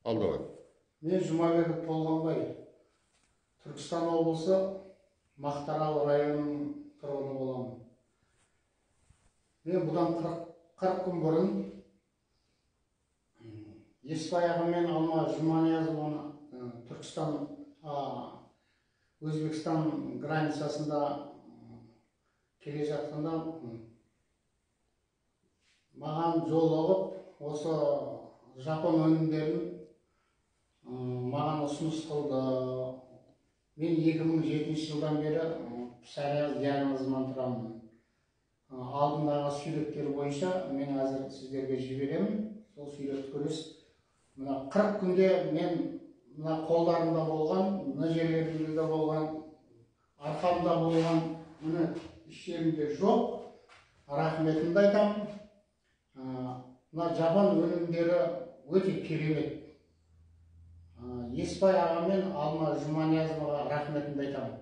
Ал, давай. Мен Жұмабеков Толғанбай, Түркістан облысы, Мақтаарал районының тұрғыны боламын. Мен бұдан 40 күн бұрын Есбай аға мен Алма Жұманиязованы Түркістан, Өзбекстан границасында келе жатқанда маған жолығып, осы жапон өнімдерін маған ұсыныс қылды. Мен 2007 жылдан бері псориаз диагнозымен тұрамын. Алдындағы суреттер бойынша мен қазір сіздерге жіберемін, сол суретті көресіз. Мына 40 күнде мен мына қолдарымда болған, мына жерлерімде де болған, арқамда болған, міне, еш жерімде жоқ. Рахметімді айтамын. Мына жапон өнімдері өте керемет. Есбай аға мен Алма Жұманиязоваға рахметімді айтамын.